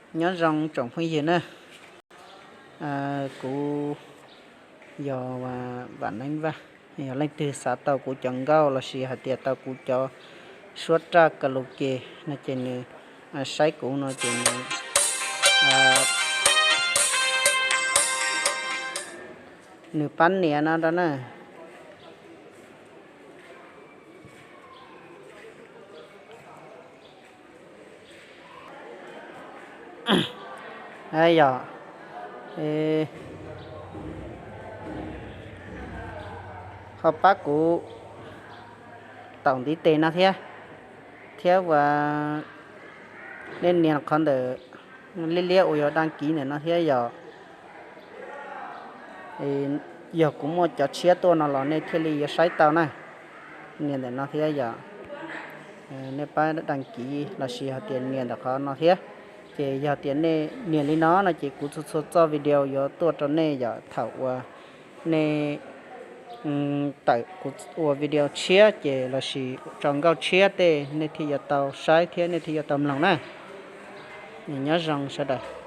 Nyob zoo tsoom phooj ywg na, kuv yog Vam Neeb Vaj. Yog leej twg xav tau kuv cov nkauj lossis hais tias tau kuv cov suab raj karaoke no ces nws saib kuv no ces nws, nws pab nias no rau na. Yog ho pab kuv taum ntiv tes no thiab, thiab uas nej nias qhov ntawm liab liab uas yog daj kiv ntawm no thiab yog, yog kuv muaj cov tshiab tuaj no los nej thiaj li yuav saib tau na. Nias ntawm no thiab yog nej pab daj kiv lossis hais tias nias ntawm qhov no thiab. Ces yog tias nej nias li no no ces kuv txhua txhua txoj video yuav tuaj rau nej yom. Thaum uas nej tawm kuv ua video tshiab ces lossis tso nkauj tshiab tej nej thiaj yuav tau saib thiab nej thiaj yuav tau mloog na. Nyob zoo sawv daws.